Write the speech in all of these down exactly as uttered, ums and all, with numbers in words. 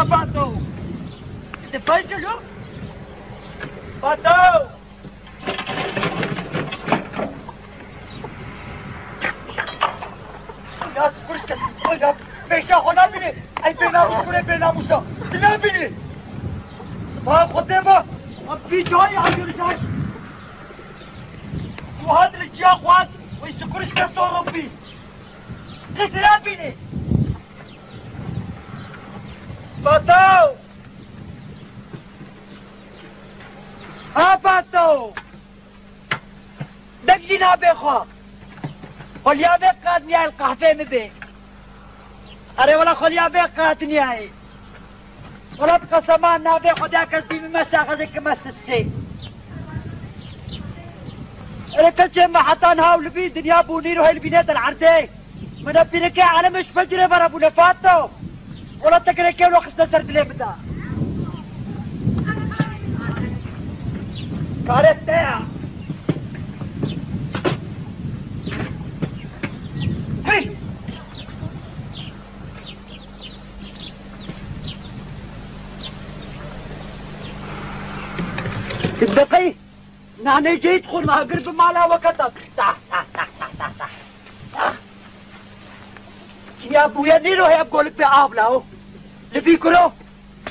Fato! Te pey kilo? Fato! Ya, ya, pêşa xwe nabînî. Ey bênamûs, kurê bênamûsa. Tu nabînî. Ma Xwedê me. Em vî carî hevdû rijand. Tu hat li ciya xwe hat. Wî sikurişke soropî. Qîsira bînî. Fato! Ha Fato! Dek jî nabê xwe. Xweliya vê qat niyayê li qehvê min bê. Erê wela xweliya vê qat niyayê. Wela bi qesema navê Xwedê kes dî min mesaxezê ki me sisê. Erê keçê me heta niha û li vî dinya bûnî ro hê li vînê de li erdê. Min e pîrekê elem ji pecirê vera bûne Fato. Wela te gerê kewlo xiste ser dilê min de. Karê te ya. Hey! Tu deqey nanê ceyî dixwin, agir bi mala weke te. Tah, tah, tah, tah, tah, tah. Çiya bûye nîro heye golik pê av la o. Li vî kuro.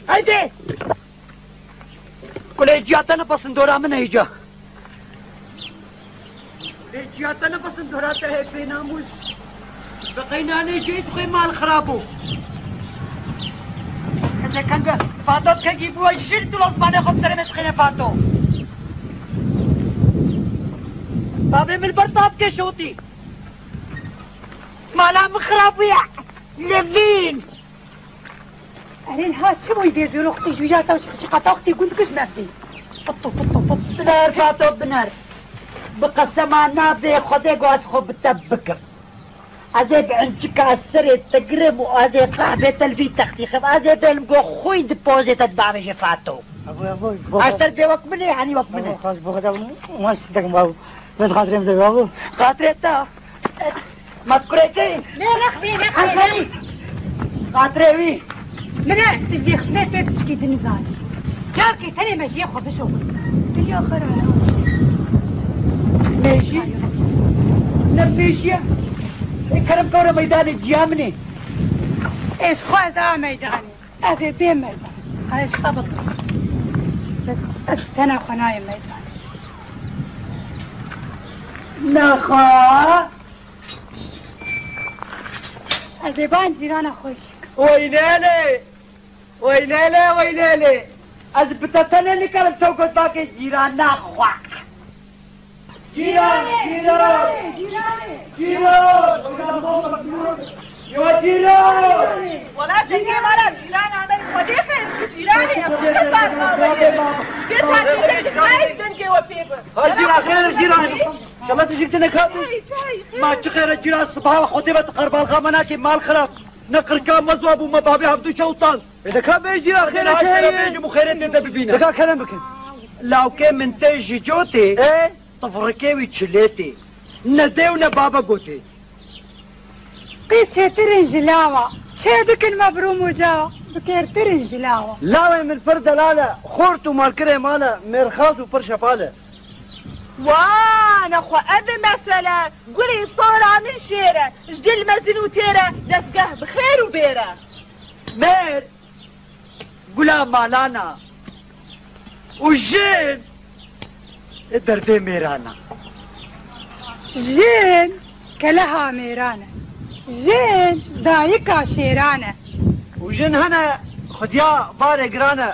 Haydi. Kulê ciya te nepesin dora min hêca. Kulê ciya te nepesin dora te hê bênamûs. Bi qey nanê ceyî dixwê mal xirab o. Kete kenge Fato kegî bûye jîr tu lotmanê xwe bi serê me dixêne Fato. Bavê min li ber tavkê şotî. Mala min xirab bûye. Levîn. Erê niha çi bûyî dê zûroxtî ji wî jata çiqata wextî gund kişt mevdî. Pito, pito, pito. Biner Fato biner. Bi qesema navê Xwedê ku ez xwe bi te bikim. Ez ê bi encika ez serê te girim û ez ê qehbê te li vî textî xim. Ez ê bêlim ku xwîn di pozê te dibavêje Fato. Abo, abo, bo-, Ez te bê wek min ê, henî wek min e. Abo, xas bo xeda, mas dekim abo. Min xatirê min de abo. Xatirê te. Ma kurê te. Lê rexmî, rexmî. Xatirê wî. Min e, tu vê xizmê pê piçkî din zanî. Carkê tenê mejiyê xwe bişo. Dinya xera ya. Mejî? Ne mejî ye. Ê kerem kewre meydanê ciya min ê. Ez xwe ez a meydanê. Ez ê bê meydan. Ez xwe bikim. Ez, ez tena xwe nayê meydanê. Naxa. Ez ê ban cîrana xwe jî. Weylele! Weylele, weylele! Ez bi te tenê nikarim tew got bakê cîrana xwe. Cîran, cîran! Cîran! Yo cîran! Wela dengê me re cîran ame, Xwedê xêr, cîranê em. Dê takî dengê dengê we pê bi. Ha cîran, xêr cîran! Şema tu jî tine kapî. Çay, çay, xêr. Ma çi xêre cîran, sibaha Xwedê ve tu qerbalxa me nakê, mal xirab. Ne qirka me ziwa bû, me bavê hevdû çewtan. Ê de ka bê jî ya xêre çê ye. Bêjim û xêrê tê de bibîne. De ka kerem bikin. Lawkê min tê ji cotê. Ê? Tifrikê wî çilêtê. Ne dê û ne babe gotê. Qîz çêtir in ji lawa. Çê dikin me bi rûm û cawa. Bi kêrtir in ji lawa. Lawê min pir delal e. Xort û malkirê mal e. Mêrxas û pir şefal e. Wa, nexwe ev e mesele. Gulê sora min şêr e. Ji dil mezin û têr e. Destgeh bi xêr û bêr e. Mêr gula malana û jin derdê mêrana. Jin keleha mêran e. Jin dayika şêran e. Û jin hene xwediya barê giran e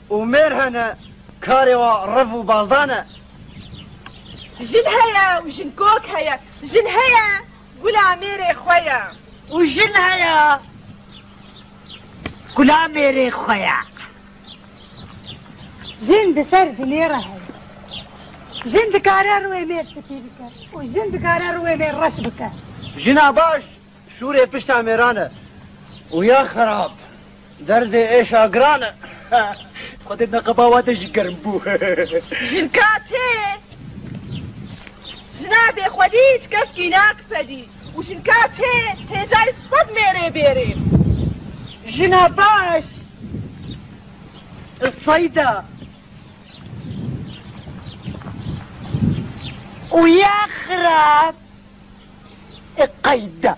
û mêr hene karê wa rev û baldan e. Jin heye û jin kok heye. Jin heye, gula mêrê xwe ye. Û jin heye, gula mêrê xwe ye. Jin di ser jinê re heye. Jin dikare rûyê mêr spî bike û jin dikare rûyê mêr reş bike. Jina baş şûrê pişta mêran e û ya xerab derdê êşa giran e. Xwedê neqeba wa de jî germ bû. Jinka çê, jina bêxwedî ji keskî nakisedî û jinka çê hêjayî sed mêrê bêrê. Jina baş Seyda. Û ya xirab. E, qeyda.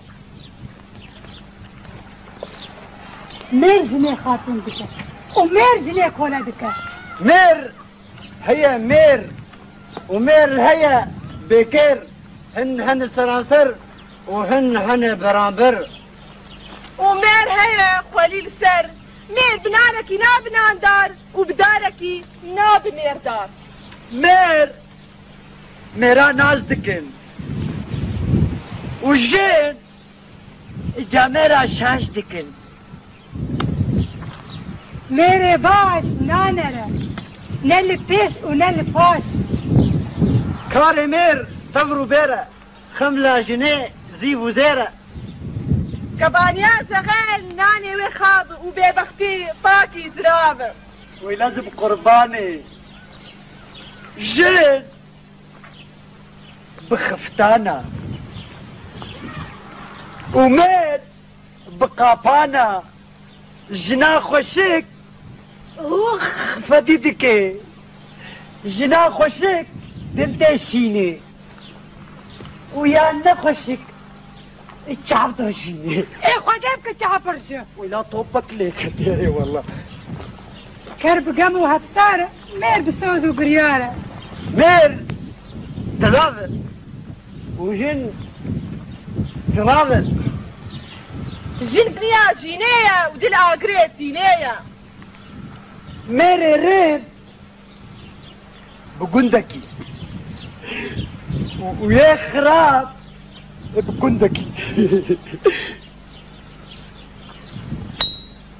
Mêr jinê xatûn dike û mêr jinê kole dike. Mêr heye mêr û mêr heye bêkêr, hin hene seranser û hin hene beramber. Û mêr heye xwelî li ser, mêr bi nanekî nabe nandar û bi darekî nabe mêrdar. Mêr mêra nas dikin û jin camêra şaş dikin. Mêrê baş nanere, ne li pêş û ne li paş. Karê mêr tevr û bêr e, xemla jinê zîv û zêr e. Kebaniya zexel nanê wê xab û bêbextî pakî zirav e. Wêla ji bi qurbanê. Jin bi xiftana û mêr bi qapana. Jina xweşik û fedî dike. Jina xweşik dil tê şînê û ya ne xweşik çav dojînê. Ê Xwedê bike çav birje. Wela topek lê ketiye ê wela. Ker bi gem û heftar e, mêr bi soz û biryar e. Mêr dilav e û jin dilav e. Jin biniya jînê ye û dil agirê sînê ye. Mêrê rê bi gundekî û, û yê xirab bi gundekî.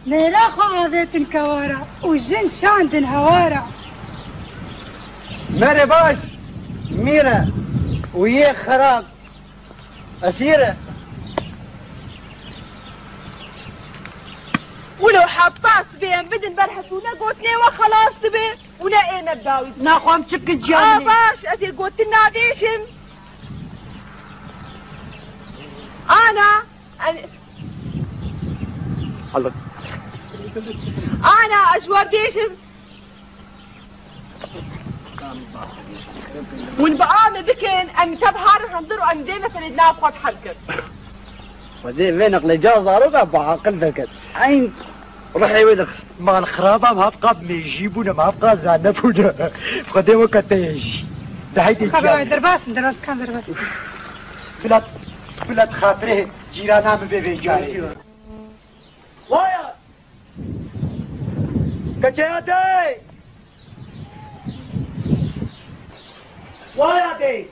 Mêra xwe avêtin kewara û jin şandin hewara. Mêrê baş mîr e û yê xerab esîr e. Wilo heta sibê em bidin ber hesûne gotinê we xelas dibe û ne ê me bi dawî. Naxwe em çi bikin ciya min ê? A baş, ez ê gotin nabêjim. Ana, en-, Ana, ez we bêjim. Hûn bi a me bikin, em tev harin hundir û em dê neferê di nav xwe de hel kin. Xwedê vê neqlê ca zaroka bi aqil veket. Eyn ruhê wê dixist. Mal xiraba em hevqa mêjî bûne, em hevqa zane bûne. Xwedê weke te ye jî. Di heydê Xebe ciya ay, derbas in, derbas kan derbas. Bila, bila xatirê cîrana min bê vê carê. Waya! Keçeya dey! Waya dey!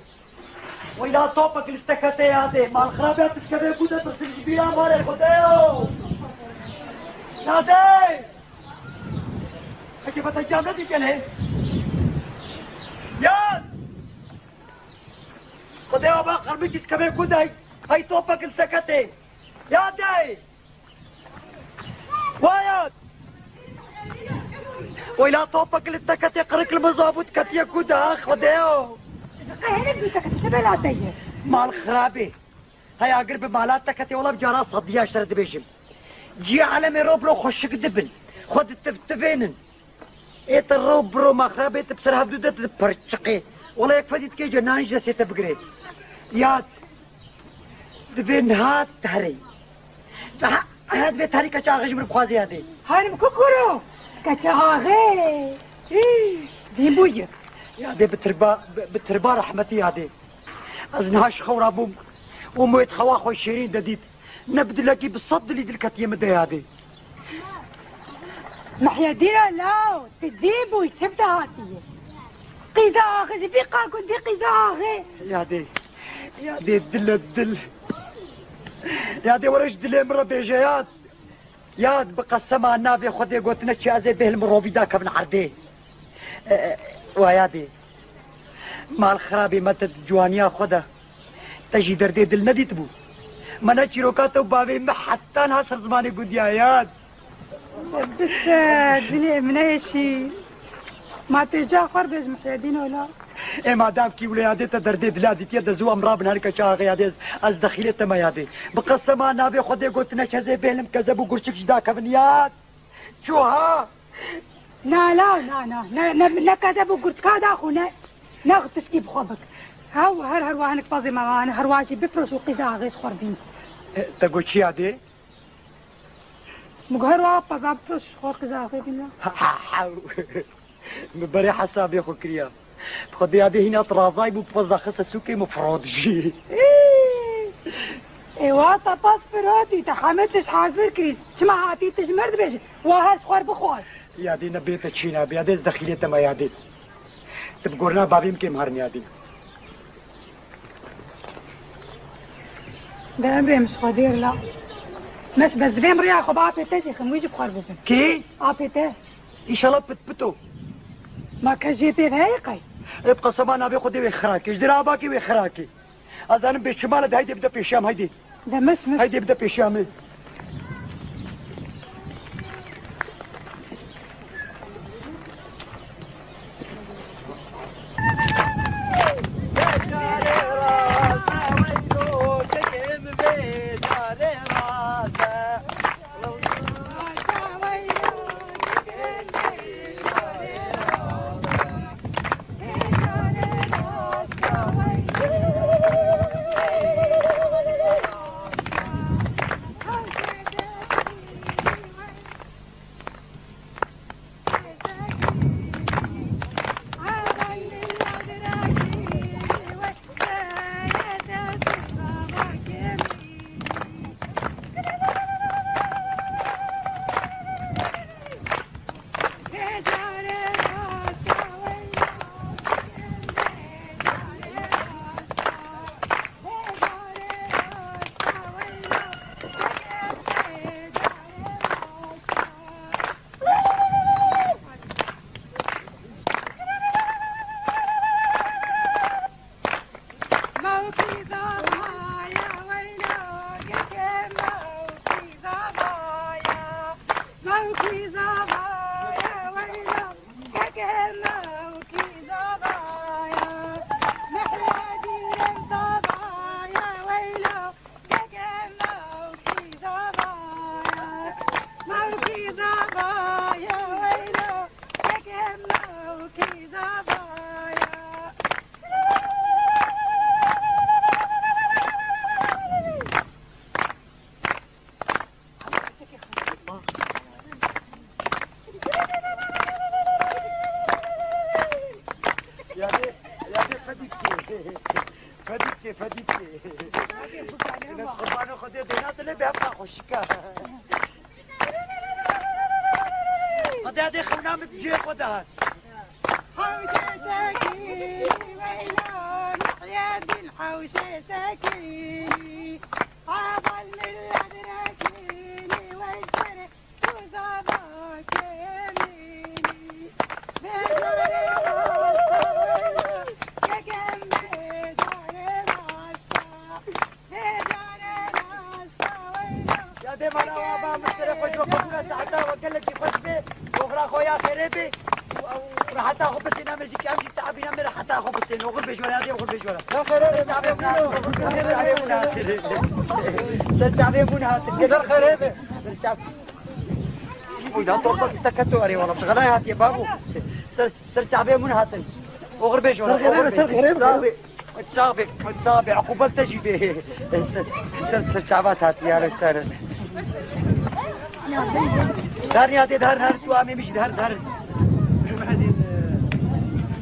Weyla topek li te kete ya dey! Mal xirabe tu dikeve ku de tirsim ji bîra mare Xwedê yo! Ya dey! Eke bete cam nedî gelê? Ya! Xwedê yo ba qirmikî dikeve ku dey? Hey topek li te kete! Ya dey! Wayat! Weyla topek li te ketê, qirik li min zabût ketiye ku de, ha Xwedêyo. Qeherek bi te ketê, te bela te ye. Mal xirabê. Hey agir bi mala te ketê, wela bi cara sediya ji te re dibêjim. Ciyê alemê ro bi ro xweşik dibin. Xwe ditivtivênin. Ê te ro bi ro mal xirabê, tu bi ser hevdû de tu dipirçiqê. Wela yek fedî dikê cenan ji destê te bigirê. Yad. Divê niha terê. Aha, aha, divê terî Keça Axê ji min bixwaze yadê. Herim ku kuro? Keça Axê. Hî, dîn bûye. Yadê bi tirba, bi, bi tirba rehmetî yadê. Ez niha ji xew rabûm û mûyê xewa xwe şêrîn de dît. Ne bi dilekî, bi sed dilî dil ketiye min de yadê. Mehyedîna law, tu dî bûyî, çi bi te hatiye? Qîza axê ji vî qa gundî qîza axê. Yadê, yadê dile dil. Yadê were ji dilê min re bêje yad. Yad bi qesema navê Xwedê gotine çi ez ê bêhlim rovî dakevin erdê. E, e, wa yadê. Mal xirabê me te di ciwaniya xwe de. Te jî derdê dil nedîtibû. Me ne çîroka te û bavê me heta niha ser zimanê gundiya yad. Bise, dilê min neşî. Ma tê ca xwe bêj Mihyedîn ola. Ê madam kî wile yadê te derdê dila dîtiye de zû em rabin herike çaxê yadê ez, ez dexîlê te me yadê. Bi qesema navê Xwedê gotine çezê bêhlim kezeb û gurçik ji dakevin yad. Çû ha. Na, la, na, na, ne, ne, ne kete bû gurçka da xwe, ne, ne tişkî bi xwe bik. Hew, her, her wa hinek pezê me, her wa jî bifiroş û qîza axê ji xwe bîn. E, te got çi yadê? Min got her wa peza bifiroş ji xwe qîza axê bîn. Ha, ha, ha. Min berê hesabê xwe kiriya. Bi Xwedê yadê hîna tirazay bû, peza xiste sûkê min firot jî. Ê, ê, wa te pez firotî, te hemî tişt hazir kirî. Çima hatî tu ji mir dibêjî? Wa her ji xwe bixwar. Yadê ne bê te çî nabe, yadê ez dexîlê te me yadê. Tu bi gorina bavê min kêm herin yadê. De em bêm ji xwe dêr la. Mes bes divêm rêya xwe bi apê te jî xim wî jî bi xwe bibin. Kê? Apê te. Înşallah pit pit o. Ma ke jê pê heye qey? Ê bi qesema navê Xwedê wê xirakê. Ji dira abakê wê xirakê. Ez zanim bê çimale de, heydê bide pêşiya min, heydê. De mis mis. Heydê bide pêşiya min. Yadê, yadê fedîkê. Fedîkê, fedîkê. Qurbanê Xwedê bênate lê bi hevka xweşika. Xwedê yadê xewna min cihê xwe de hat. Hewşê sekî, weyla, Mihyedîn hewşê sekî. Aval millet rekînî, weyserê. Ya dê mala wa ba min serê xwe ji we qebûl e, seheta we gelekî xweş be, oxira xwe ya xêrê be, û, û reheta xwe bitîne, em jî em jî teabîne, em reheta xwe bitîne, oxir bêjwere, ya dê oxir bêjwere. Ya xêrê be, ser çavê bûn hatin. Ser çavê bûn hatin. Ser xêrê be. Ser çav- Oydan torba seke tu arê wala. Xelay hatiye babu. Ser, ser çavê min hatin. Oxir bêj wala. Ser xêrê be, ser xêrê be. Sağ be. Sağ be. Sağ be. Akubel te jî be. Ser, ser, ser çava hatiye arê ser. Dar ya de dar, dar tu amê mij dar, dar.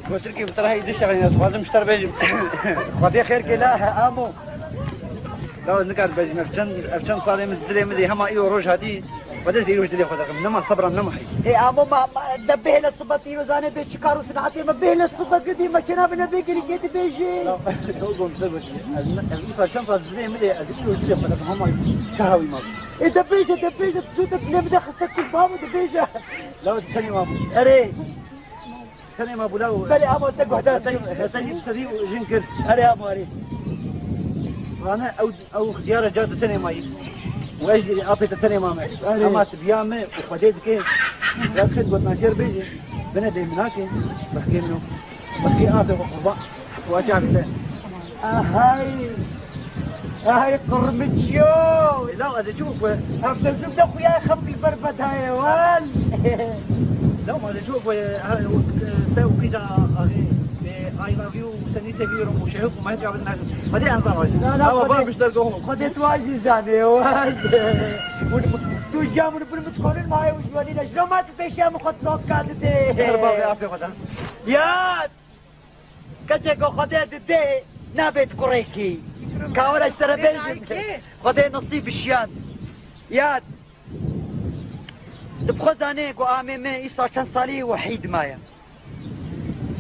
Gotir ki bu tarafa gidiş yani, lazım işler bejim. Xwedê xêr ke la, amo. Law ez nikarim bêjim, ev çend, ev çend salê min dilê min de hema îro roj hatî, xwedê ez îro ji dilê xwe dikim. Nema sebra, nema heyî. Ê, amo ma, ma, de bêhne sibet îro zanê bê çi kar û sinatê me bêhne sibet gidî me çêna bine bê girîngê dibêjê. Law, law, gom ser baş. Ez, ez îsa çend sal dilê min de, ez îro ji dilê xwe dikim, hema çi hawî ma. Ê, de bêje, de bêje, tu de dilê min de xiste kul babo de bêje. Law, tenê ma bû. Erê. Tenê ma bû law. Belê amo te guhdar te, te, te, te jî û jin kir. Erê amo erê. Rane ew, ew xiyara car di tenê ma yî. Û ez jî apê te tenê ma me. Erê. Ema tu biya me û xwedê dike. Ya xêt gotna jêr bêjî. Bine dê min nake. Bexkê min o. Bexkê apê xwe qurban. Û aca bile. Ahay! Ahay qirmiçiyo! Law ez ê çi bixwe? Ev dezim de xuya xef li ber bedayê wan. Law ma Çok, e, ha, o, e, te û kîja axê, e, I love you, senî seviyorum, û şehik û mehik abin nakin. Hadi en zaman. Na, na, Ama Xwedê, bana bir şeyler de olmaz. Xwedê tu ajî zanê, o. Tu cam bunu bunu mutkolun ma ew jwanî ne. Joma tu pêşiya min xwe tlot ka dide. Her bavê afê xwe de. Ya! Keçê ku Xwedê dide, nabêt kurekî. Ka were ji te re bêjim. Xwedê nasîb şiyand. Ya! Tu bi xwe zanê ku amê me îsal çend salî wehîd maye.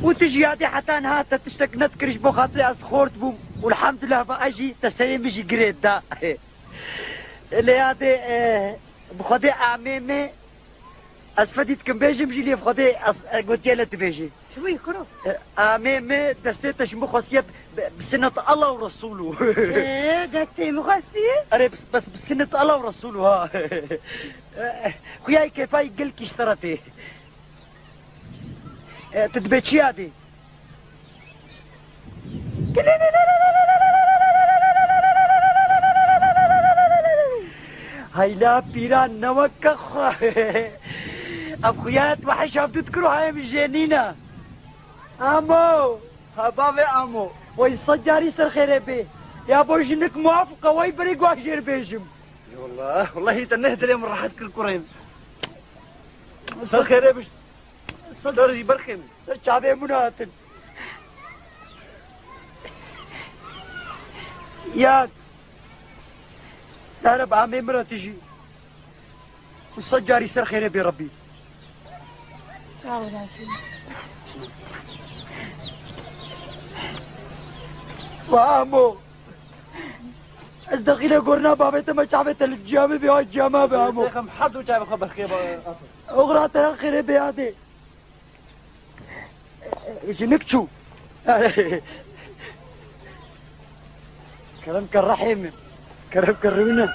Û tu jî yadê heta niha te tiştek nedikir ji bo xatirê ez xort bûm. Û elhamdulillah va ez jî te serê min jî girê da. Lê yadê, e, bi Xwedê amê me ez fedî dikim bêjim jî lê bi Xwedê ez, e, gotiye le tu bêjî. Çi bûyî kuro? E, amê me destê te ji min xwestiye bi, bi sinet Allah û Resulû. Ee, destê min xwestiye? Erê, bes, bes bi sinet Allah û Resulû ha. Xuyayê kêfayî gelkî ji te re tê. E, tu dibê çi yadê? Heyla pîran ne weke xwe. Ev xuya tu wehiş ev tu dikir û hayê min jê nîne. Amo! Ha bavê Amo! Wey sed carî ser xêrê bê. Ya bo jinik muafik e, wey berî guh jêr bêjim. Wallah, wallahî te neh dilê min rehet kir kurê min. Ser xêrê biş. Ser jî berxê min. Ser çavê min hatin. Ya, Sereb amê min re tu jî. Û sed carî ser xêrê bê Rebbî. Sağ olasın. Wa Amo. Ez dexîle gorna bavê te me çavê te li ciya min bê, ay ciya me be Amo. Zêxem herd û çavê xwe berxê be. Oxira te xêrê bê yadê. Jinik çû. Kerem ke rehê min. Kerem ke rûne.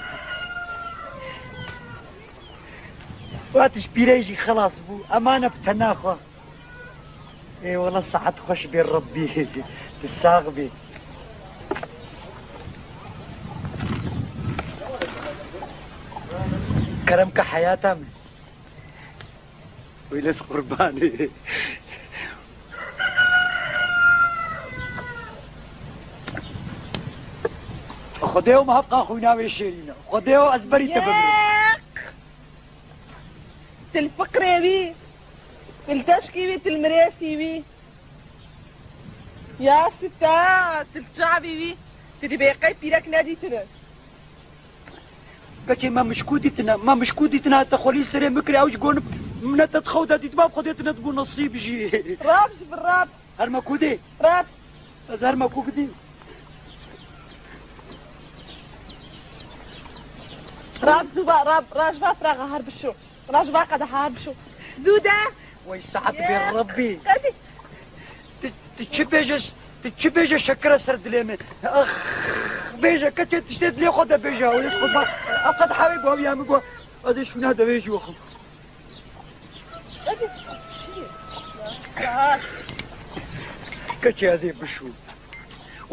Watiş pîrê jî xelas bû. Emane bi tena xwe. Ê wela saet xweş bê Rebbî. Tu sax bî. Kerem ke heyata min. Wîles qurbanê. Xwedê û me hevqa xwîna wê şêrîne. Xwedê û ez berî te bimrim. Yek! Til fiqrê wî, til teşkî wî, til mirêsî wî. Ya sita, til çavî wî. Tu dibê qey pîrek nedîtine. Keçê me mişkû dîtine, me mişkû dîtine, te xwelî serê min kirê, ew ji gon ne te di xew de dîtibam, Xwedê tu nedibû nesîb jî. Rab ji bin rab. Her me ku dê. Rab. Ez her me ku gidî. Rab zû ba, rab, rajva firaxa her bişo. Rajva qedeha her bişo. Zû de. Wey saet bê Rebbî. Qedî. Tu, tu çi bêje, tu çi bêje şekire ser dilê min. Ax, bêje, keçê tiştê dilê xwe de bêje. Wê xwe ba, eqed hewê bawiya min got. Ez ê şûna de wê jî wexim. Keçê ez ê bişûm.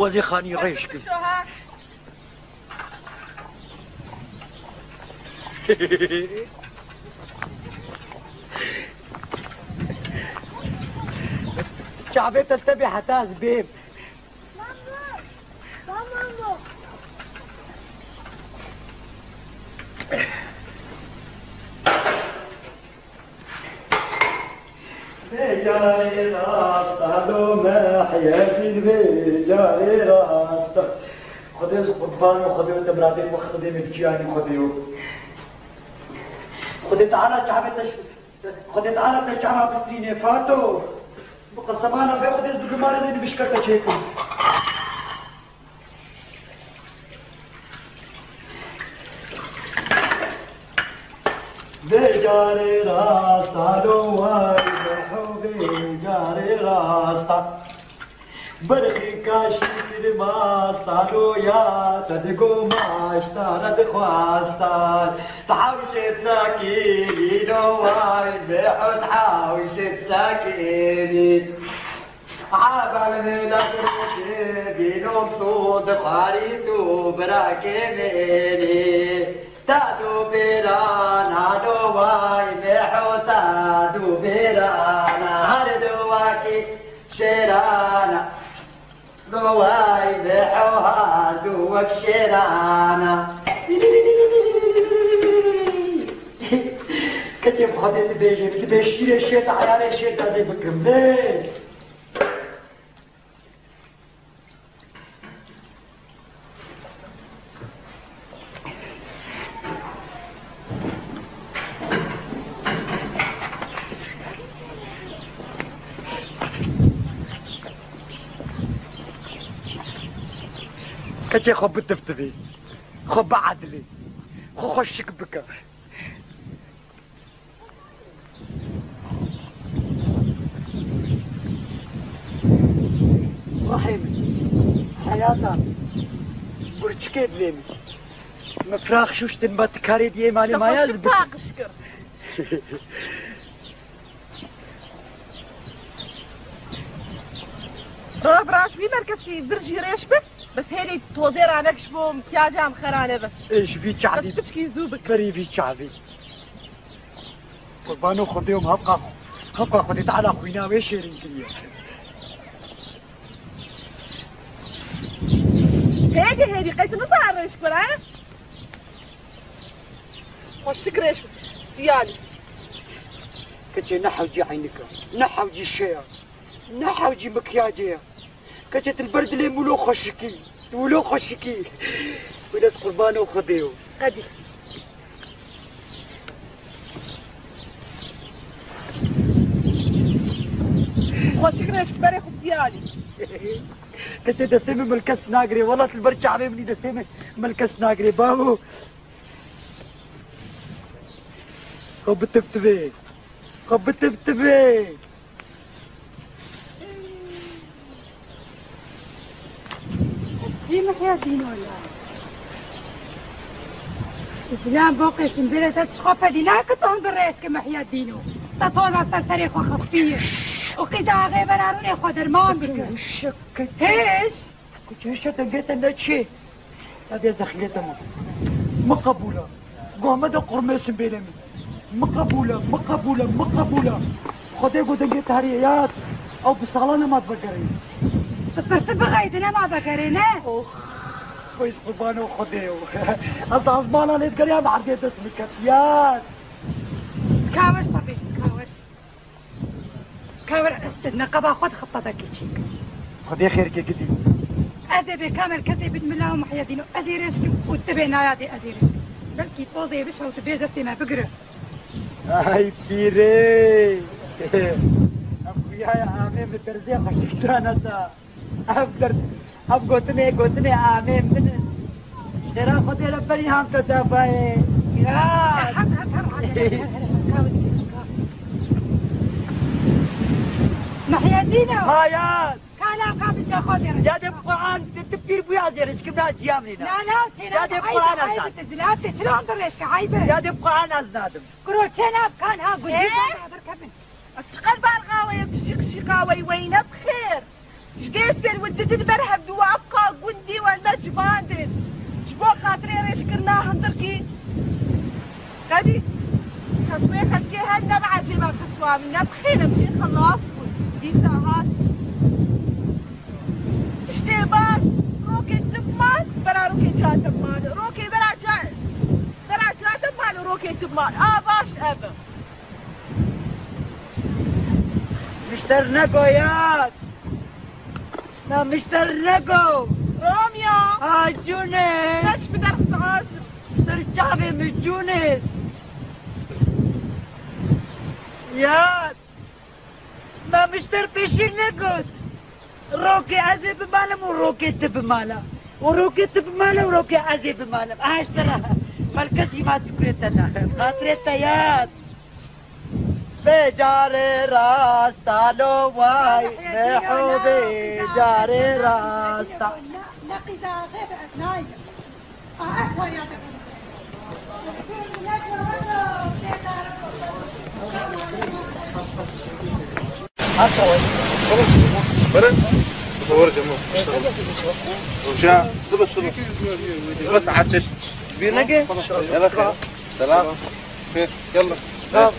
Ez ê xanî rêj kim. Çavê te tebê heta ez bêm. Vê carê rast a, lo Mehyedîn, vê carê rast a. Xwedê ji qurban û Xwedê û te miradê xwe Xwedê min çiyanî Xwedê yo. Xwedê Teala çavê te ji, Xwedê Teala te çava bistrînê Fato. Bi qesemana vê Xwedê ji du gumarê de nivişka te çêkin. Vê carê rast a lo way meho, vê carê rast a. Berxê kaşî kir mast a lo ya te digo maştara dixwastan. Te hewşê sakînî lo way meho, te hewşê sakînî. Aba li vê lafrokê bînom sod xwarî tu birakê mêrê. Ta do bêra nado way meho, ta do bêra. Way be hewhal û wek şêrana. Keçê bi Xwedê dibêje, dibê şîrê şêrda, eyarê şêrda dê bikim. Bê. Keçê xwe bitiftivê, xwe biedilê, xwe xweşik bike. Ruhê min, heyata min, gurçikê dilê min. Min firax şûştin, ma tu karê diyê malê maya ez bikim. Roj bi roj wî merkezî vir jî rêş bi, bes hêlî tozê ranek ji bo mikiyaja em xerane bi. Ê, ji vî çavî. Bes piçkî zû bik. Berî vî çavî. Qurbano Xwedê û hevqa, hevqa Xwedê Teala xwîna wê şêrîn kiriye. Hêdî, hêdî, qey tu nizan rêş kir, he? Xweşik rêş bik, diyalî. Keçê ne hewcî eynika, ne hewcî şeya, ne hewcî mikyacê ye. Keçê tu li ber dilê min wilo xweşikî, tu wilo xweşikî. Wilo ez qurbano Xwedê yo. Qedî. Xweşik rêş bik berê xwe diyalî. Keçê destê min milkes nagirê. Wela tu li ber çavê min î destê min milkes nagirê. Bavo. Xwe bitiftivê. Xwe bitiftivê. Çi Mihya Dîno ya? Zilam bo qêsim bêre te çixo pedî nake ton bi rêz ke Mihya Dîno. Te toza ser serê xwe xeftî ye. Û qîza axê berarûnê xwe derman bike. Hêj! Kuçê şete gete ne çi? Ya dê zexîlete min. Mi qebûl e. Goh me de qurmêsin bêrê min. Mi qebûl e, mi qebûl e, mi qebûl e. Xwedê got dengê tarî yad. Ew bi salan e ma vegerê. Tu pirsi bixeydin e ma vegerê ne? Ox. Xweyz qurbano Xwedê yo. Ez azmana lê digeriyam erdê dest min ket yad. Kaweş tabi, kaweş. Kawir, neqeba xwe dixebata keçik. Xwedê xêrkê gidî. Ez ê bê kamel kesê bid mila û Mihyedîn û ez ê rêz kim û tu bê nayadê ez ê rêz kim. Belkî tozê bişew tu bê destê me bigire. Ay pîrê! Ev xuyaya amê min derzê xweşik dane da. Ev ber, ev gotinê, gotinê amê min in. Şêra Xwedê re berî ham te dabayê. Ya! Hem, hem, hem, hem, hem, hem, hem, hem. Mehyedîn e. Hayat! Kala ka bi ca Xwedê re. Ya de Quran, tu, tu pîr bûya zêr, hiç kim na ciya min na. Na, na, têna. Ya de ayb, Quran ayb, azad. Te cilaf te çira onda reşke, ayb. Ya de Quran az nadim. Kuro çêna kan ha gulî. Ee? Bana bir kebin. Ez çiqas barxaweyim, tu şîq şîqaweyî weyî ne bi xêr. Ji gê sêr û didin ber hevdu û ev qa gundî û ez ne civan dên. Ji bo xatirê rêjkirina hundirkî. Qedî. Qeswê xelkê her ne bi ezê me qeswa min, ne bi xêr em jê xelas bûn. Dîsa hat. Tiştê baş, rokê tu bi mal, bera rokê ca te bi mal. Rokê bera ca, bera ca te bi mal û rokê tu bi mal. A baş ev e. Mişter neko yar. Na mişter neko. Romya. Ha cune. Kaç bir derxaz. Ser çavê mi cune. Yar. Na mişter pêşî nekot. Rokê ez ê bimalim û rokê tu bimala. Û rokê tu bimale û rokê ez ê bimalim. Aha ji te re melkesî ma dikurê te da. Xatirê te yad. Bê carê rasta lo way, bê hubê carê rasta. Bere. Doğru canım. Hoca, dur, dur. Bas aç. Bir ne ki? Yalla. Selam. Yalla. Selam.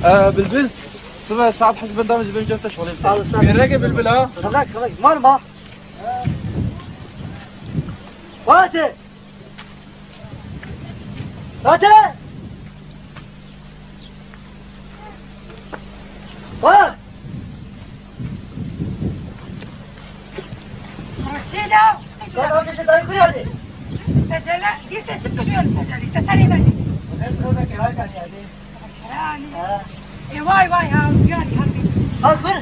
Ee, Bilbil. Sıvı saat hızbından bizim cevte şöyle. Bir ne ki Bilbil ha? Kalak, kalak. Var mı? Fatih! Fatih! Fatih! Çêla! Kaka, kişi dayı kuyardı. Tecele, bir sesim duyuyorum tecele. Teselli verin. Ben burada kira kani yani. Yani. Ha. E, vay vay ha, yani, hadi. Al, buyur.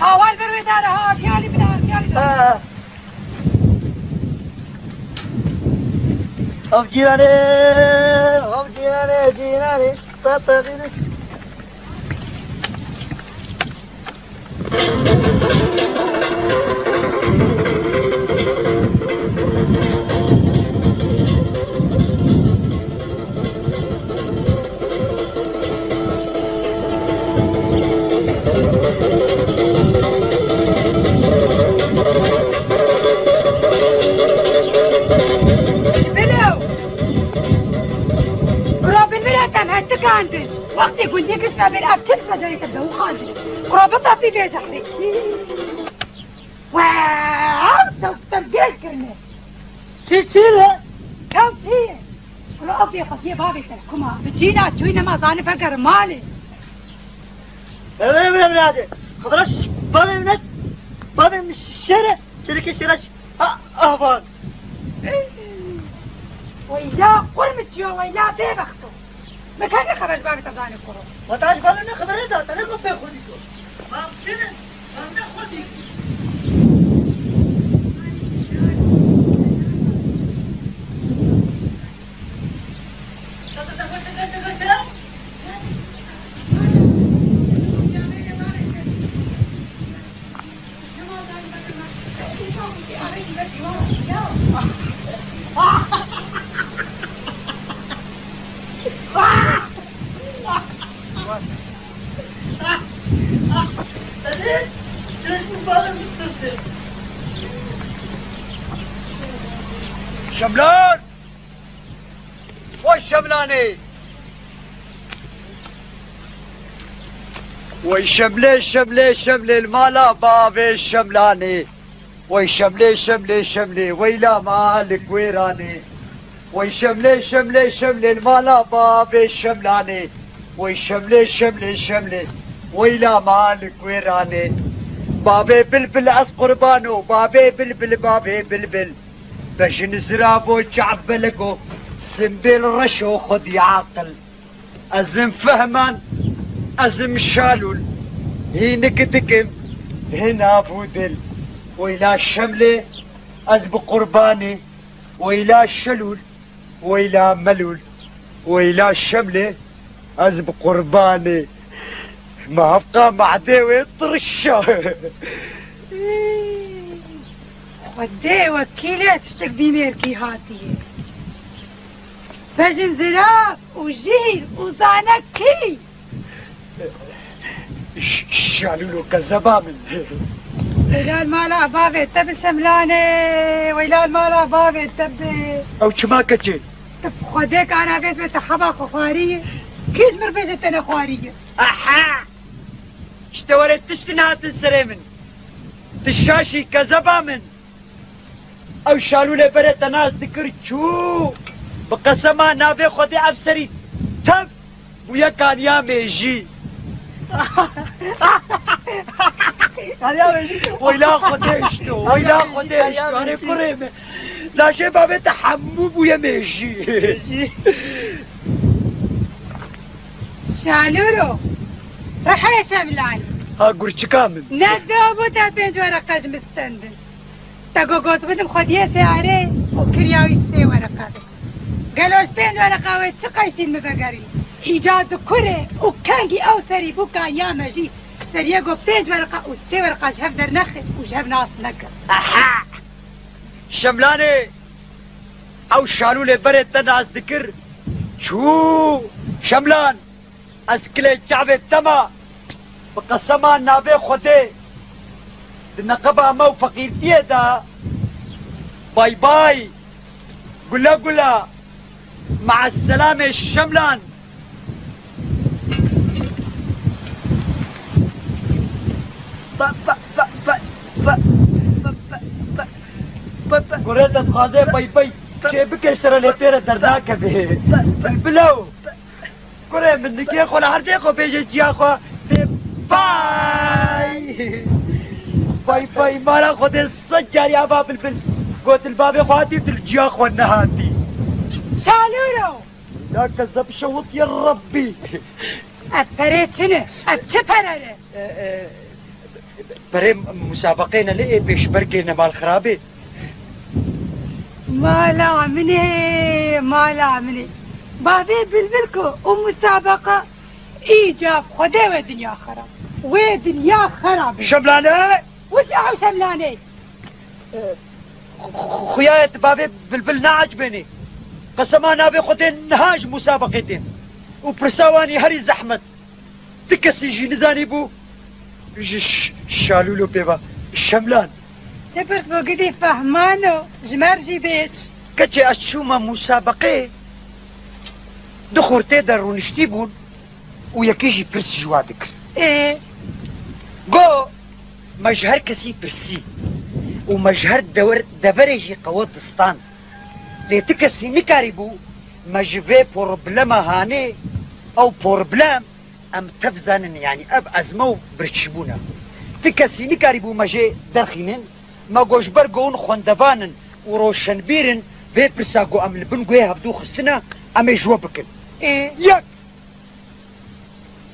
Ha, vay, bir, bir tane ha, yani, bir daha, yani, bir daha. Ha. Ev cîranê, ev cîranê, cîranê, te teqînê. Bilbilo! Kuro bilbilo, te me tikandin. Wextê gundî gişt me bir ev çi dixecerê te dewixandin. Kuro bitapî bêje xirê. Wow! Doktor gel kirine. Çi, çi le? Ew çi ye? Kuro ew bêxwediyê bavê te kuma. Bi cîna çûyî nema zanî veger malê. Eve, eve, eve, eve. Xwedra ş-, bavê min, bavê min şêre, çêlekê şêre ş-, ha, ahvan. Weyla qurmiçiyo, weyla bêbexto. Min kengî xeber ji bavê te zanî kuro. Weta ji bavê min xebere da, te ne ku pê xwe dîto. Mam çi ne? Mam ne xwe dî. Şemlan! Wey Şemlanê! Wey Şemlê, Şemlê, Şemlê, li mala bavê Şemlanê. Wey Şemlê, Şemlê, Şemlê, weyla ma li Kuêranê. Wey Şemlê, Şemlê, Şemlê, li mala bavê Şemlanê. Wey Şemlê, Şemlê, Şemlê, weyla ma li Kuêranê. Bavê bilbil ez qurbano, bavê bilbil, bavê bilbil. Bejin ziravo çav belego, simbêl reşo xwedî aqil. Ez im fehman, ez im şalûl, hînik dikim, hinav û dil. Weyla Şemlê, ez bi qurbanî, weyla şelûl, weyla melûl, weyla Şemlê, ez bi qurbanî. Ma hevqa mehdê wê tirşa. Xwedê wekîlê tiştek bî mêrkî hatiye. Bejin zirav û jîr û zane kî? Ş-, şalûl û kezeba min. Weyla li mala bavê te bi Şemlanê, weyla li mala bavê te bi. Ew çima keçê? Tu bi Xwedê kana vê te heba xwe xwarî ye. Kî ji mir bêje te nexwarî ye? Aha! Ji te were tişt nehatin serê min. Tu şaşî kezeba min. Ew şalûlê berê te nas dikir çû. Bi qesema navê Xwedê ev serî tev bûye kaniya mêjî. Kaniya mêjî. Weyla Xwedê hişto, weyla Xwedê hişto. Anê kurê me. Lajê bavê te hemû bûye mêjî. Mêjî. Şalûro, rehê Şemlanî. Ha gurçika min. Ne dê bû te pênc wereqe ji min stendin. Te go got bidim xwediyê seyarê û kiriya wî sê wereqa be. Gelo ji pênc wereqa wê çi qeysîn min vegerî? Îca di kurê û kengî ew serî bû ka ya me jî seriyê go pênc wereqa û sê wereqa ji hev dernexe û ji hev nas neke. Aha! Şemlanê, ew şalûlê berê te nas dikir, çû. Şemlan, ez kilê çavê te ma, bi qesema navê Xwedê, di neqeba me û feqîrtiyê de, bay bay, gule gule, me'eselamê Şemlan. Kurê te dixwaze pey pey çê bike, ji te re lê pê re dernakeve. Bilbilo. Kurê min, nikê xwe li erdê xwe bêje ciya xwe. Bê bay. Bay bay, mala Xwedê sed carî ava bilbil. Got li bavê xwe hatî, tu li ciya xwe nehatî. Şalûro! Ya kezeb şewit ya Rebbî. Ev perê çi ne? Ev çi pere ne? E, e, perê musabeqê ne lê ê pêşbergê ne mal xirabê. Mala min ê, mala min ê. Bavê bilbil ku û musabeqa îca bi Xwedê wê dinya xirab. Wê dinya xirab. Şemlane! Wisa ew Şemlane! Xu-, xu-, xuya ye tu bavê bilbil neecibênê. Qesema navê Xwedê niha ji musabeqê tên. Û pirsa wanî herî zehmet. Ti kesî jî nizanîbû ji ş-, şalûlo pê ve. Şemlan. Çi pirs bû gidî fehmano, ji me re jî bêj. Keçê ez çûme musabeqê, du xortê de rûniştî bûn û yekî jî pirs ji wa dikir. Ê? Go, me ji her kesî pirsî û me ji her dewer-, deverê jî qewet distand. Lê ti kesî nikarîbû me ji vê problema hanê, ew problem em tev zanin, yanî ev ezme û birçîbûn e. Ti kesî nikarîbû me jê derxînin, me got ji ber ku hûn xwendevan in û roşenbîr in, vê pirsa ku em li bin guhê hevdû xistine, em ê ji we bikin. Ê? Yek!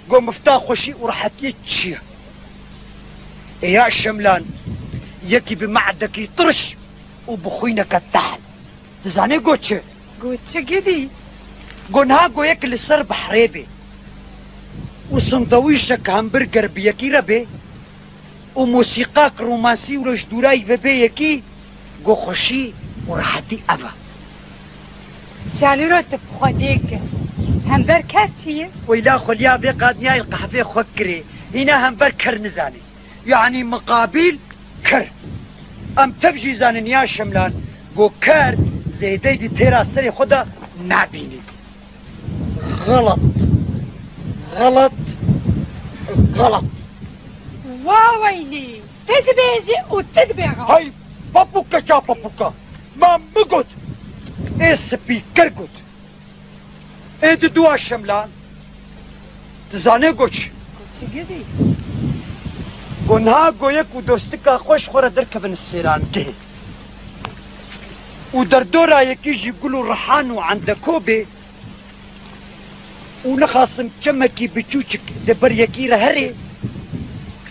Go mifta xweşî û rehetiyê çi ye? Ê ya Şemlan, yekî bi me'dekî tirş û bi xwîneke tehl. Dizanê go çi? Go çi gidî? Go niha go yek li ser behrê bê û sindewîşek hamburger bi yekî re bê û mûsîqak romansî û ji dûrayî ve bê yekî, go xweşî û rehetî ev e. Şalûro, tu bi Xwedê kir. Hember ker çi ye? Weyla xweliya vê qadniyayê li qehvê xwe kirê. Hîna hember ker nizanê. Yanî miqabîl ker. Em tev jî zanin ya Şemlan, go ker zêdeyî di têra serê xwe de nabînî. Xelet. Xelet. Xelet. Wa weylî! Ti dibêjî û ti dibê xelet. Hey, papûka ça papûka! Ma min got! Ê spîker got! Ê di dua Şemlan! Dizanê go çi? Go çi gidî? Go niha go yek û dostika xwe ji xwe re derkevin sêrangehê. Û derdora yekî jî gul û rihan û endeko bê. Û nexasim çemekî biçûçik di ber yekî re herê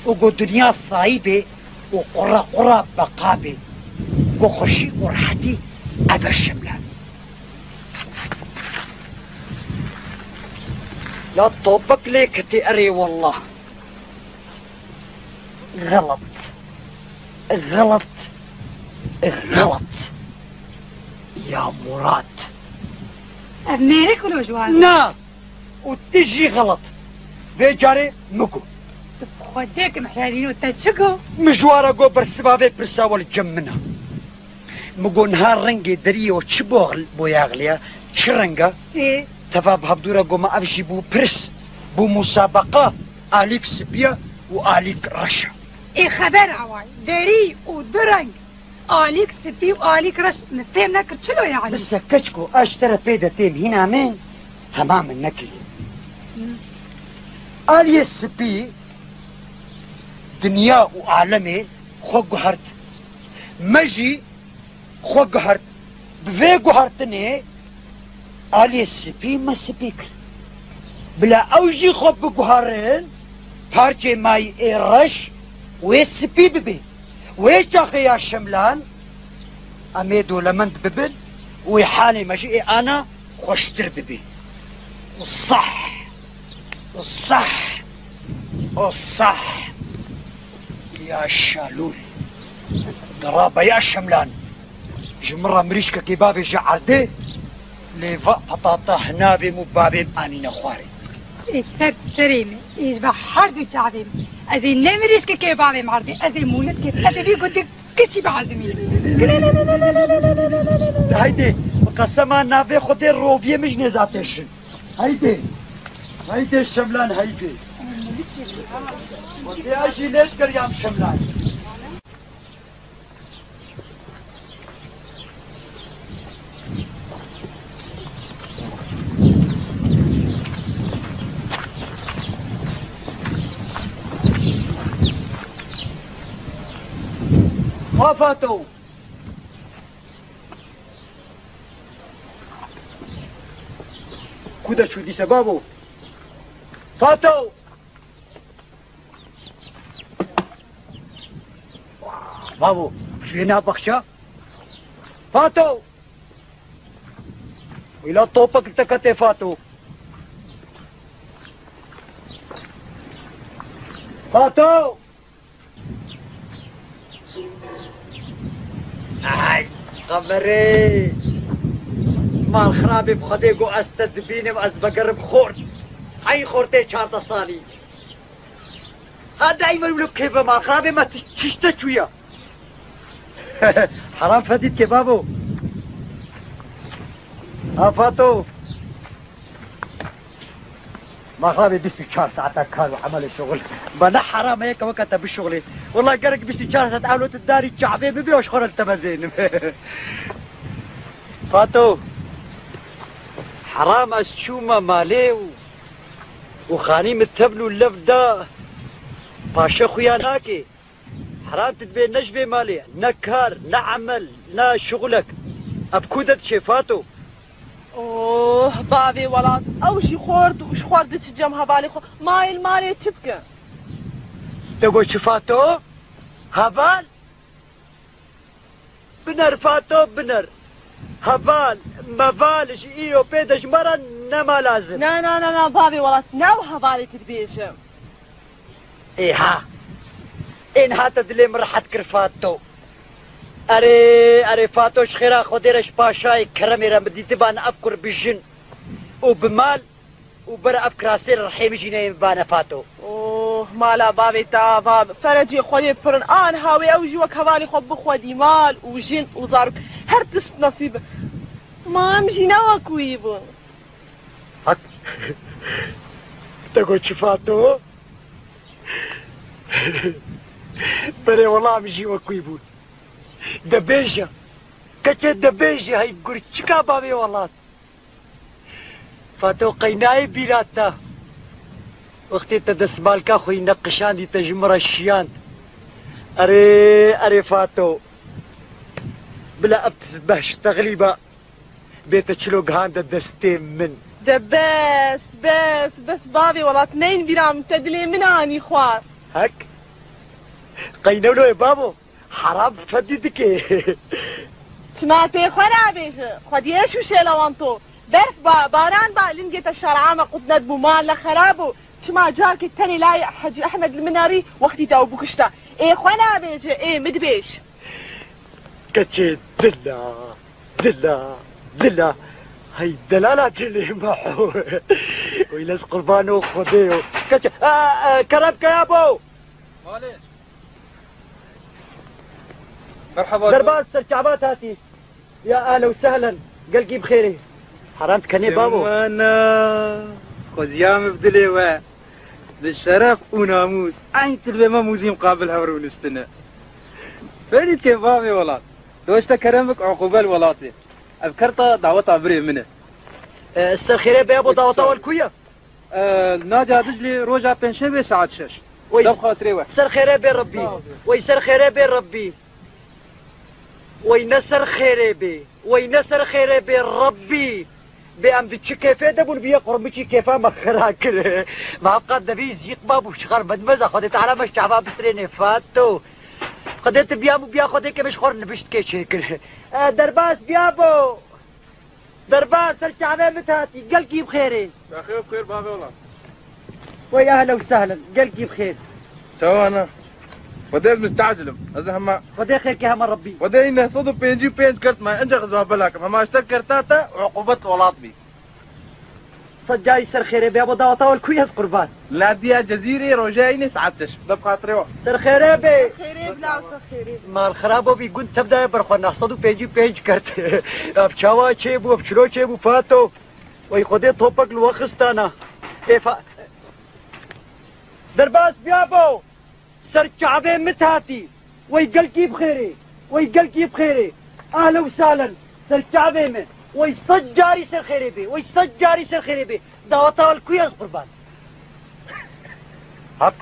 û go dinya sayî bê û qura qura beqa bê. Go xweşî û rehetî ev e Şemlan. Ya topik lê ketî erê wallah. Xelet. Xelet. Xelet. Ya Murat. Ev mêrik wilo ji wan. Na! Û tu jî xelet. Vê carê min got. Tu bi Xwedê ki mihrerîno te çi got? Min ji wan re got bersiva vê pirsa we li cem min e. Min got niha rengê deriyê we çi bo-, boyaxliya, çi reng e? Ê? Teva bi hevdû re got me ev jî bû pirs, bû musabeqa, alîk spî ye û alîk reş e. Ê xeber away, derî û du reng, alîk spî û alîk reş, min fêm nekir çilo yanî? Bise keçko, ez ji te re pê de têm hîna min, hema min nekiriye. Hı. Aliyê spî dinya û alemê xwe guhert. Me jî xwe guhert. Bi vê guhertinê aliyê spî me spî kir. Bila ew jî xwe biguherin, parçê mayî ê reş wê spî bibê. Wê çaxê ya Şemlan em ê dolemend bibin û ê halê me jî ê ana xweştir bibê. Sah! Sah! O sah! Ya Şalûl! Dirabe ya Şemlan! Ji min re mirîşkekê bavêje erdê, lê va petata hinavêm û bavêm anîne xwarê. Ê ser serê min, ê ji ber her du çavê min. Ez ê ne mirîşkekê bavêm erdê, ez ê mûnikê, ez ê vî gundê Kişî biezimî. Heydê, bi qesema navê Xwedê roviyê min ji nêza têşin. Heydê. Heydê Şemlan heydê. Xwedê ez jî lê digeriyam Şemlan. Ha Fato! Ku de çû dîse babo? Fato! Babo, çûyê nav baxça? Fato! Wîla topek li te ketê Fato. Fato! Ay, Xeberê! Mal xirabê bi Xwedê got ez te dibînim, ez vegerim xort. Ey xortê çardeh salî. Ha dayî me wilo kêfe mal xirabê me ti-, çişte çûya. Heram fedît ke babo. Ha Fato. Maxabê bîst û çar saeta kar û emelê şuxul. Ba ne heram e ke weke te bişuxulê. Wela gerek bîst û çar saet ewlo tu darî çavê bibî, ew ji xwe re li te mezênim. Fato, heram ez çûme malê û, û xanî min tevl û lev da, paşe xuya nake. Heram tu dibê ne ji vê malê, ne kar, ne emel, ne şixulek. Ev ku de diçê Fato? Oh, bavê welat, ew jî xort û ji xwe re diçe cem hevalê xwe. Ma ê li malê çi bike? Te got çi Fato? Heval? Biner Fato, biner. Heval, meval ji îro pê de ji me re nema lazim. Na, na, na, na, bavê welat, ne ew hevalê tu dibêje. Ê ha! Ê niha te dilê min rehet kir Fato. Erê, erê Fato, ji xêra Xwedê re, ji paşayê keremê re min dîtibane ev kur bi jin û bi mal û ber ev kirasê re rihê min jî neyê min bane Fato. Oh, mala bavê te ava be. Ferecê Xwedê pir in. Aniha wê ew jî wek hevalê xwe bixwedî mal û jin û zarok. Her tişt nesîb be. Ma em jî ne wek wî bûn. Hak. Te got çi Fato? Berê wela em jî wek wî bûn. De bêje. Keçê de bêje hey gurçika bavê welat. Fato qey nayê bîra te. Wextê te destmalka xwe yî neqişandî te ji min re şiyand. Erê, erê Fato. Bila ev tizbeh ji texlî be. Bê te çilo gihande destê min. De bes, bes, bes bavê welat, neyin bîra min, te dilê min anî xwar. Hek? Qey newlo ye bavo? Heram fedî dike. Çima tê xwe nabêje? Xwediyê şûşê lewanto. Berf ba, baran ba, lingê te şer'a me qut nedibû, mal ne xerab bû. Çima carkê tenê layê Hecî Ehmed li min nerî, wextî te ew bikuşta. Ê xwe nabêje, ê min dibêj. Keçê dila, dila, dila. Hey delala dilê me ho. Weyles qurbano Xwedê yo. Keçê, a, a, kerem ke yabo. Malê. Merhaba. Derbas ser çavat hatî. Ya ehlen û sehlen. Gelkî bi xêrê. Heram dikenê babo. Semana. Xweziya min bi dilê we. Bi şeref û namûs. Eyn tilbê me mûzî muqabil hev rûniştine. Fêrî dike bavê welat. Doşte kerem bik uqûbel welatê. Ev kerta daweta birê min e. E, ser xêrê be bo daweta wel ku ye? E, Naca Diclê roja pêncşemê saet şeş. Wey, dev xatirê we. Ser xêrê bê Rebbî. Sağ ol. Wey ser xêrê bê Rebbî. Wey ne ser xêrê bê. Wey ne ser xêrê bê Rebbî. Bê em di çi kêfê de bûn, bîye qurmiçî kêfa me xira kir. Me hevqat devî zîq ma bû, şixar me dimeza Xwedê Teala me ji çava bisirênê Fato. Xwedê tu biya bû biya Xwedê ke min ji xwe re niviştkê çêkir. E, derbas biya bo. Derbas ser çavê min hatî, gelkî bi xêrê. Bexê û bi xêr bavê welat. Wey ehlen û sehlen, gelkî bi xêr. Çawa ne? Xwedê ez mistacil im. Ez hema Xwedê xêr ke hema Rebbî. Xwedê neh sed û pêncî û pênc kert me, enca xizma bela kim. Hema ji te kerta te uqûbet welat bî. Sed carî ser xêrê bê, bo daweta wel ku ye ez qurban. Nadiya Cezîrê, roja înê saet şeş. Def xatirê we. Ser xêrê bê. Xêrê bila, ser xêrê. Mal xirabo bî, gund tev daye ber xwe, neh sed û pêncî û pênc kert. Ev çawa çêbû, ev çilo çêbû Fato. Wey Xwedê topek li we xistana. Ê Fa-, derbas biya bo. Ser çavê min hatî. Wey gelkî bi xêrê. Wey gelkî bi xêrê. Ehlen û sehlen. Ser çavê min. Wey sed carî ser xêrê bê. Wey sed carî ser xêrê bê. Daweta wel ku ye ez qurban. Hak.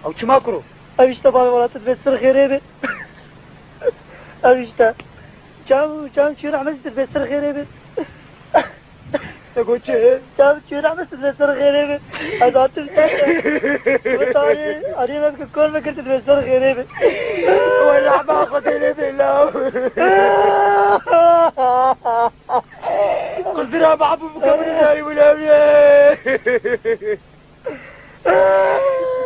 Ew çima kuro? Ev işte bavê welat, tu dibê sir xêrê be. Ev işte. Çav, çav çû rehmet, tu dibê sir xêrê be. Te got çi? Çav çû rehmet, tu dibê sir xêrê be. Ez hatim ser te. Wê tarî, arî me bike, kol me kir, tu dibê sir xêrê be. Wê rehma Xwedê lê bê law. Qizira mahbûb bike min nayî wila wê.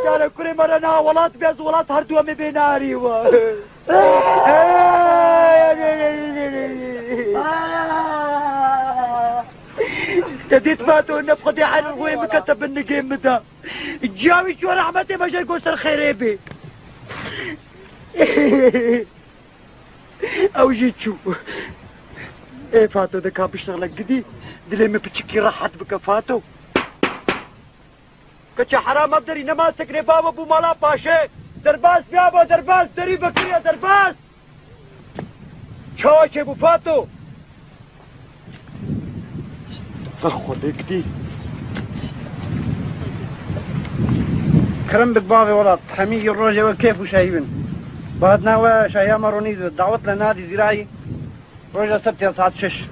Cara kurê me re niha welat be, ez welat her du em ê bê narî we. Te dît Fato, ne bi Xwedê her wê bikete bin nigê min de. Ciya wî çû rehmetê me jê got ser xêrê bê. Ew jî çû. Ê Fato, de ka biştexile gidî, dilê min piçikî rehet bike Fato. Keça heram ev derî nema sekinê bava bû mala paşê. Derbas biyaba derbas, derî vekiriya derbas. Çawa çêbû Fato? Xwedê gidî. Kirim bik bavê welat, hemî yê rojê we kêf û şehî bin. Bi hatina we şahiya me ronî dawet le nadî zîrayî. Roja sebtê saet şeş.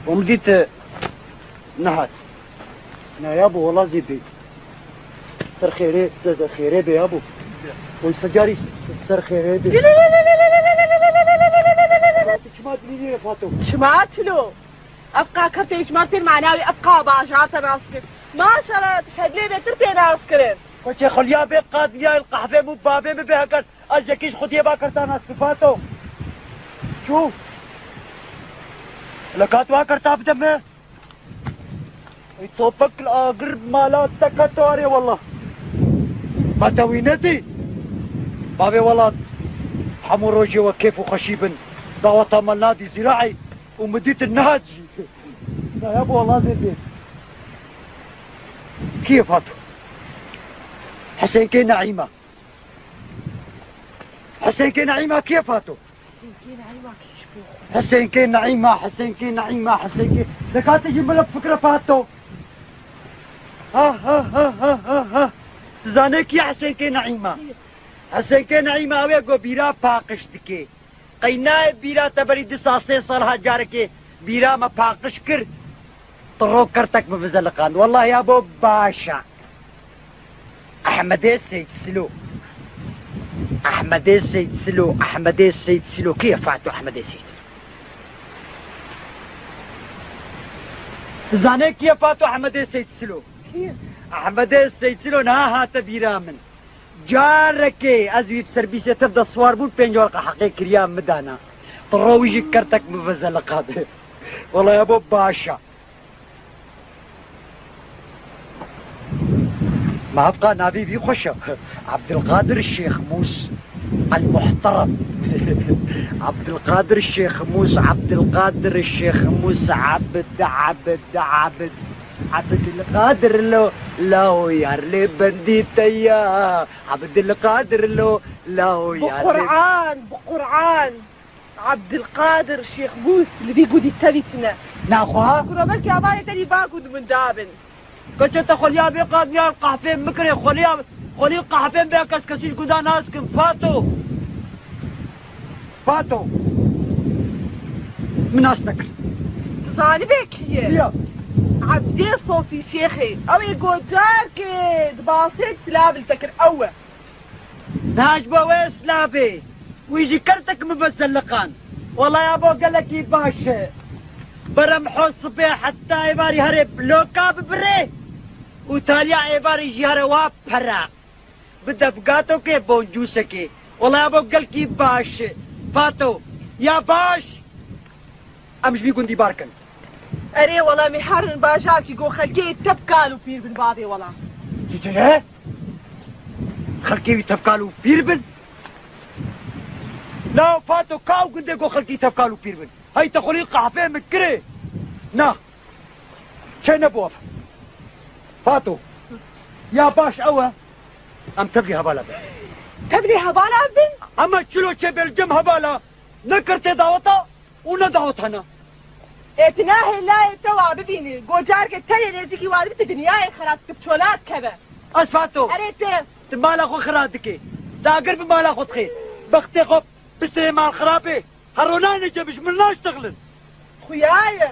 Û min dît, e, nehat. Na yabo, wela zê bê. Ser xêrê, ser, ser xêrê bê yabo. Û se carî ser xêrê bê. Çima dilî nîne Fato? Çima çilo? Ev qa kertê ji mertên manawî ev qa bajar te nas kir. Maşallah, tu fedlê bêtir pê nas kirin. Koçê xulya bê qadiyayê qehvê min û bavê min bê heker. Ez yekî ji xwediyê va kerta nas bi Fato. Çû. Li ka tu va kerta bide me. Ey topek li agir mala te keto arê wela. Ma te wî nedî? Bavê welat, hemû rojê we kêf û xweşî bin. Daweta me nadî zîraî û min dîtin nehat jî. Na yabo wela zê bê. Kî ye Fato? Hisênkê Neîma. Hisênkê Neîma kî ye Fato? Hisênkê Neîma kî ji bo xwe? Hisênkê Neîma, Hisênkê Neîma, Hisênkê. Dikate ji min re fikre Fato. Ha, ha, ha. Tu zanê kî ye Hisênkê Neîma? Kî ye? Hisênkê Neîma ew ye ku bîra paqij dike. Qey nayê bîra te berî du sal, sê sal ha carekê bîra me paqij kir. Tu ro kertek min vizeliqand. Wellahî yabo baş e. Ehmedê Seyîd Silo. Ehmedê Seyîd Silo, Ehmedê Seyîd Silo. Kî ye Fato Ehmedê Seyîd Silo? Tu zanê kî ye Fato Ehmedê Seyîd Silo? Kî ye? Ehmedê Seyîd Silo niha hate bîra min. Carekê ez wî bi serbîsê te de siwar bûm, pênc werqa heqê kiriya min dana. Tu ro wî jî kertek min vizeliqand. Wela yabo baş e. Ma hevqa navê vî xweş e. Ebdilqadir Şêxmûs El Muhterem. Ebdilqadir Şêxmûs, Ebdilqadir Şêxmûs, Ebd, Ebd, Ebd. Ebdilqadir lo, laho yar lê bendî te ya. Ebdilqadir lo, laho yar lê. Bi Quran, bi Quran. Ebdilqadir Şêxmûs li vî gundî tevî tune. Naxwe? Kuro belkî avarê te dî va gund min dabin. Keçe te xweliya vê qadiyar qehpê min kirê, xweliya, xwelî qehpê min bê kes kesî ji gunda nas kim. Fato. Fato. Min nas nekir. Tu zanibê kî ye? Kî ye? Ebdê Sofî Şêxê. Ew ê ku carkê di basê silav li te kir, ew e. Na ji bo wê silavê. Wî jî kertek min vizeliqand. Wela yabo gelekî baş e. Berem ho sibê heta êvarî herê bloka bibirê û taliya êvarî jî here wa pera. Bide bi gatokê boncûsekê. Wela yabo gelkî baş e. Fato. Ya baş. Em ji vî gundî bar kin. Erê wela, em ê herin bajarkî ku xelkê tevkal û pîr bin bavê wela. Çi çi ye? Xelkê wî tevkal û pîr bin? Na Fato, ka ew gundê ku xelkî tevkal û pîr bin? Hey te xwelî qehpê min kirê. Na. Çê nebû ev. Fato. Ya baş ew e. Em tevlî hevala bin. Tevlî hevala bin? Ema çilo çê bê li cem hevala. Ne kertê daweta û ne dawet hene. Ê tu nahê layê te wa bibînî. Go carke tenê nêzîkî wa dibî tu dinyayê xerab dikip çola dikeve. Ez Fato. Erê tu. Tu mala xwe xira dikê. Tu agir bi mala xwe dixê. Bextê xwe pisê mal xirabê. Hero nayne cem ji min naştexilin. Xuya ye.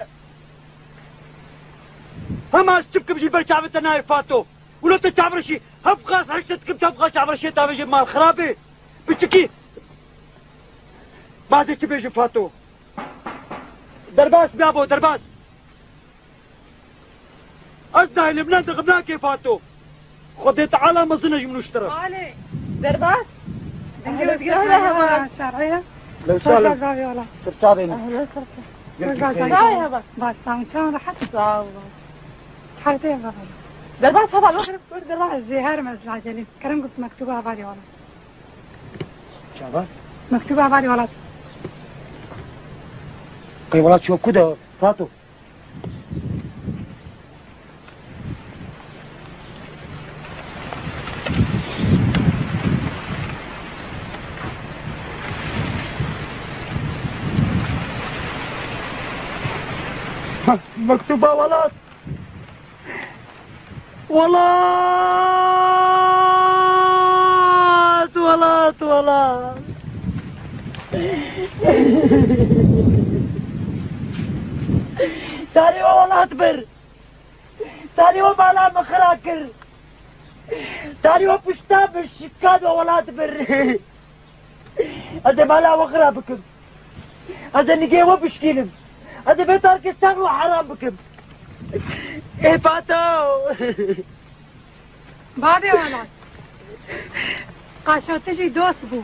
Hema ez çi bikim jî ber çavê te nayê Fato. Wilo te çavreşî hevqas heşte dikim, hevqas çavreşê tavê jê mal xirabê. Piçikî. Badê çi bêjim Fato. Derbas bia bo, derbas. Ez dahil im, ne dixim, ne kêfa to. Xwedê Teala mezin e ji min û ji te re. Alê, derbas. Dengê wê digire hele hewa. Şerê. Lew şalê. Sirça bêne. Ehlen sirça. Gel Sirça. Gel. Vay hewa. Baş, tamam, çawan rehet. Sağ ol. Herde hewa. Derbas heval, wexir, wexir derbas. Ez jê herim, ez acelîm. Kerem, guft mektuba hevalê wala. Çava? Mektuba hevalê wala. Qey wala ço ku de, Fato? Mektuba welat. Welat, welat, welat. Tarî we welat bir. Tarî we mala min xira kir. Tarî we pişta min şikand we welat bir. Ez ê mala we xira bikim. Ez ê nigê we bişkînim. Ez ê vê tarkê sax we heram bikim. Ê Fato! Bavê welat. Qaşo tu jî dost bû.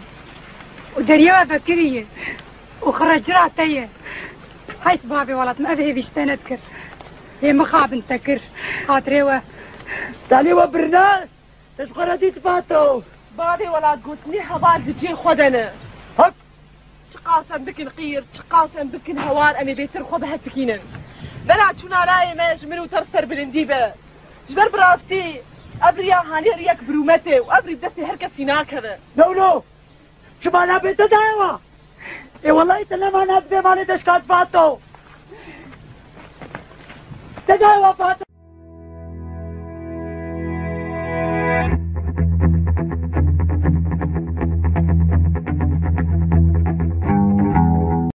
Û derya we vekirî ye. Û xiracira te ye. Heyf bavê welat, min ev hêvî ji te nedikir. Hê mixabin te kir. Xatirê we. Talê we birnas. Te ji xwe re dît Fato. Bavê welat, gotinê heval di cihê xwe de ne. Hak. Çiqas em bikin qîr, çiqas em bikin hewar, em ê bêtir xwe bihesikînin. Bela çûna layê me ji min û te re serbilindî be. Ji ber bi rastî, ev riya hanê riyek bi rûmet e û ev rî bi destê her kesî nakeve. No, no. Çima nabê te daye wa? Ê wellahî te nema nadibê malê deşkat Fato. Te daye wa Fato.